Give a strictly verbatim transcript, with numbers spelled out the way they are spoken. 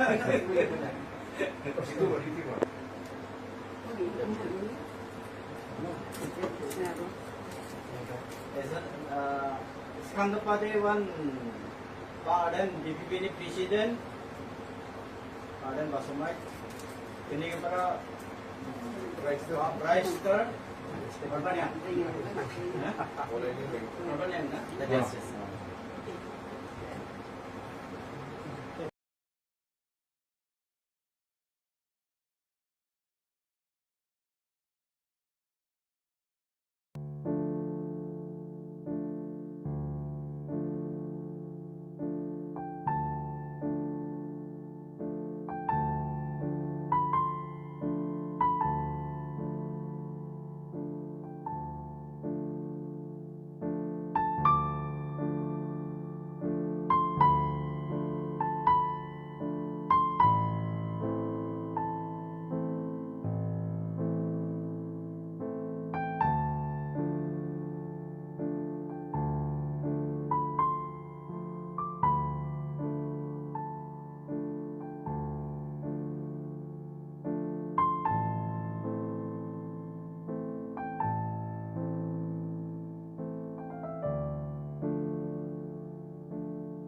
Esa, uh, sekarang kepada Wan Baden B P P ni Presiden, Baden Basomai, ini kepada Brigester, Barbarian. Barbarian, ya? Yes, yes.